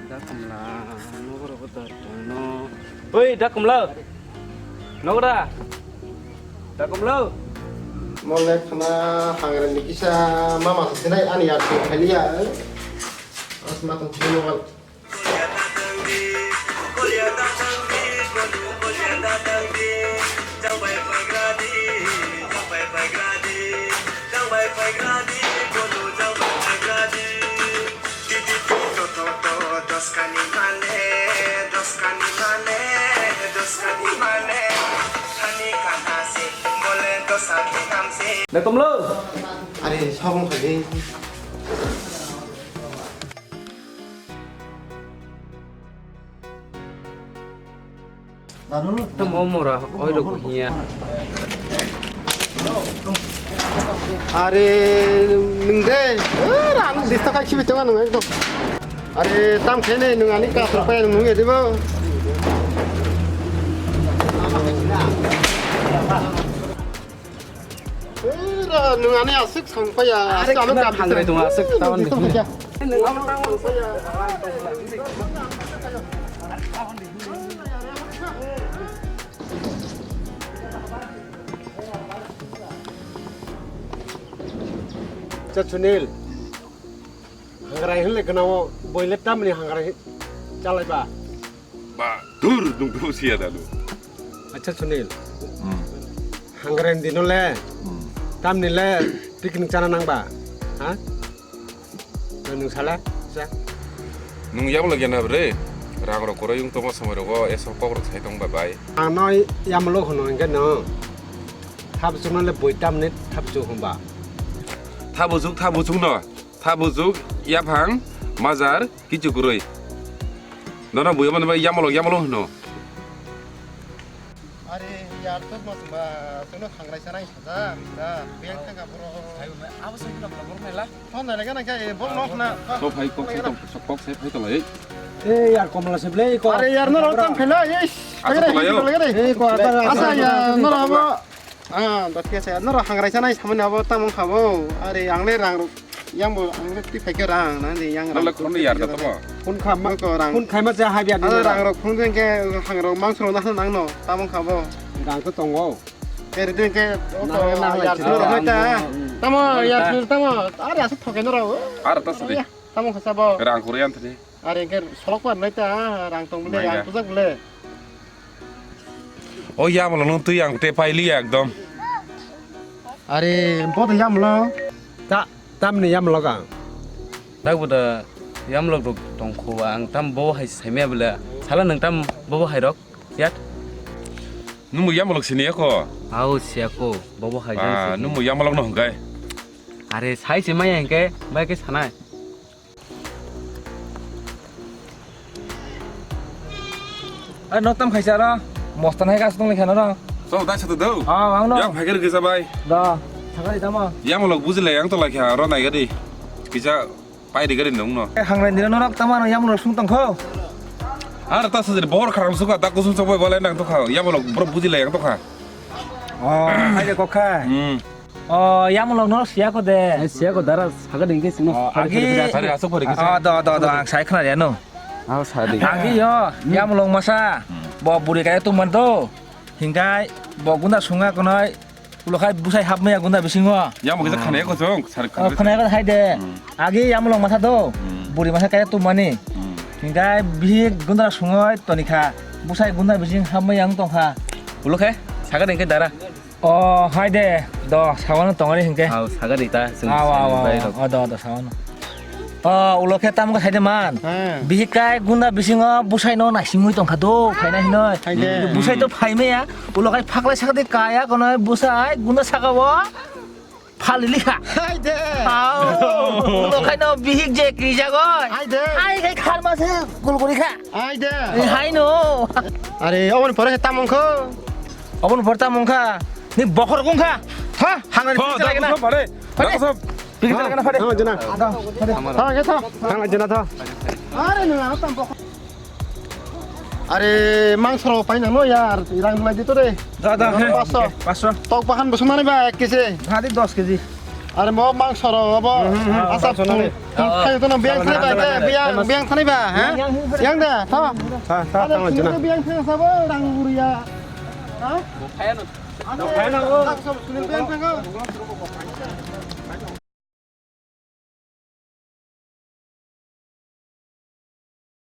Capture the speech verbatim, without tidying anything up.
Dakamla, nogo rogo da tongno. Oi, Dakamla. Nogo da? Dakamla. Mole khana hangrani kisa mama sinai ani ya khaliya. Asma tong chini mobile. Nakomlo. Are, sabong khaji. Tamo mora oiro ko hiya. Are nwng de, eh, rang dista kai sibi tonga nwng ekdom. Are tam khe ne nwng ani kasro pai nwng nung edibo. Eh, ra nwng ani aswk song paya. Are aswk ano khna kam thangrai tongo aswk tawan dikhe. Cha Sunil, hangrai hinle gwnao boile tamni hangrai chalaiba. Ba dur nung tu sia dalu. Acha Sunil, hangrai dino le, tamni le picnic chana nangba, ha? Nung sala, sa. Nung yamlo gena bre. Rang rok koroi yung tongma samoi rogo eso kok rok sai tong ba bai. Ang no yamlo hono hingke no. Thap chukno le boi tamni thap chuk hwnba. Tha bujuk, tha bujuk no. Tha bujuk, yaphang, majar, kichu kwrwi. Nono bui omo yamalo, yamalo hwno. Are yar to mas ba, sono khangrai sanai saja, misa, beng thangka bro. Abo sono bro mela. Phone dale gana khe, bol nok na. So phai kok sai tong, so kok sai phai tong lai. Eh, yar komla se blei ko. Are yar no rau tam phela, eh. Asa to layo. Eh, ko asa. Asa ya, no rau. Ah, dot kesa, noro hangrai sanai samani abo tamo kha bo. Are, ang le rang rok, yang bo, ang le twi phai khe rang, nang di yang rang. Nang le khoroknwi yar da tamo? Phone kha ma, ko rang. Phone khai ma cha ha bia. Ada rang rok phone den ke hang rok mangso rok nang nang no, tamo kha bo. Rang to tongo. Eri den ke, nang, nang yar lai suru rok ta. Hmm. Tamo yar suru tamo, are asa thokai noro. Are ta sudi. Tamo kha sa bo. Rang kuri an thani. Are ke solok par nai ta, rang tong bole, rang tujak bole. O yamlo nung twi ang te pailiya ekdom. Are, bo de yamlo. Ta, tamni yamlo ka? Tak bo da yamlo rok tongkho ang tam bo hai saimya bela. Sala nung tam bo hai rok yat. Nung bo yamlo sini ako? Au siako, bo hai. Ah, nung bo yamlo no hwngkai. Are, sai se maya hingke, bai ke sanai. Ai, nok tam khaisa ro. Mostan hai gas tong lekha no ro. So, dai sa do. Ah, ang no. Yang phai gari kisa bai. Da, thangari tamo. Yang lok buji le yang to lekha ro nai gari. Kisa pai ri gari nong no. Eh, hangrai dino norok tamo no yang lok sung tong kho. Ar ta sa jir bor kharam suka ta kusum sok bai balai nang to kha. Yang lok bro buji le yang to kha. Oh, hai de kokha. Hmm. Oh, yamulok no siya ko de. Ai, siya ko dara saga dingke sino. Oh, agi. Hari asuk pori kisa. Oh, do, do, do, ang sai khna ya no. Aw sadi. Agi yo, yamulok masa. Hmm. Bo buri kaya tu man to. Hingkai, bo gunda sunga konoi. Ulo khai busai hap maya gunda bisingo. Yamulok kisa khana ya ko jong. Oh, khana ya ko hai de. Hmm. Agi yamulok masa to. Hmm. Buri masa kaya tu mani. Hmm. Hingkai bihik gunda sungoi tonikha. Busai gunda bising hap maya ang tongkha. Ulo khai, saga dingke dara. Oh, hai de. Do, sawano tongani hingke. Aw, sagari ta, chwng Aw, aw, chwng aw, bai aw. Rok. Oh, do, do, sawano. Oh, ulo khe tamo khe hai de man. Hmm. Bihikai gunda bisingo busai no naisingwi tongkha do, phaina hinoi. Hai de. Busai to phaimaya, ulo khai phaklai sakde kaya kono busai gunda saka o phalili kha. Hai de. Aw, ulo khai no bihik je krijagoi. Hai de. Hai khai kharma se gul guri kha. Hai de. Hai no. Are, oboni pore tamo kho. Oboni pore tamo kha. Ni bokhor kung kha. Ha? Hangni pisa lagi na. Pare. Pare. Pisa lagi na pare. Tha jena. Tha ke tha. Hang jena tha. Are nang ano tam bokhor. Are mangso rok pai nang no yar. Rang lai di to re. Da da. Paso. Paso. Tok bahan bosong mani ba ek kg. Hadi dos kg. Are mo mangso rok obo. Asa tung tung khai tono biyang thani ba, biyang, biyang thani ba, ha? Yang da, tho. Tha, tha, tha, tha. Biyang thani sabo rang uriya. Ha? Khaina go. Sunil biyang thani go.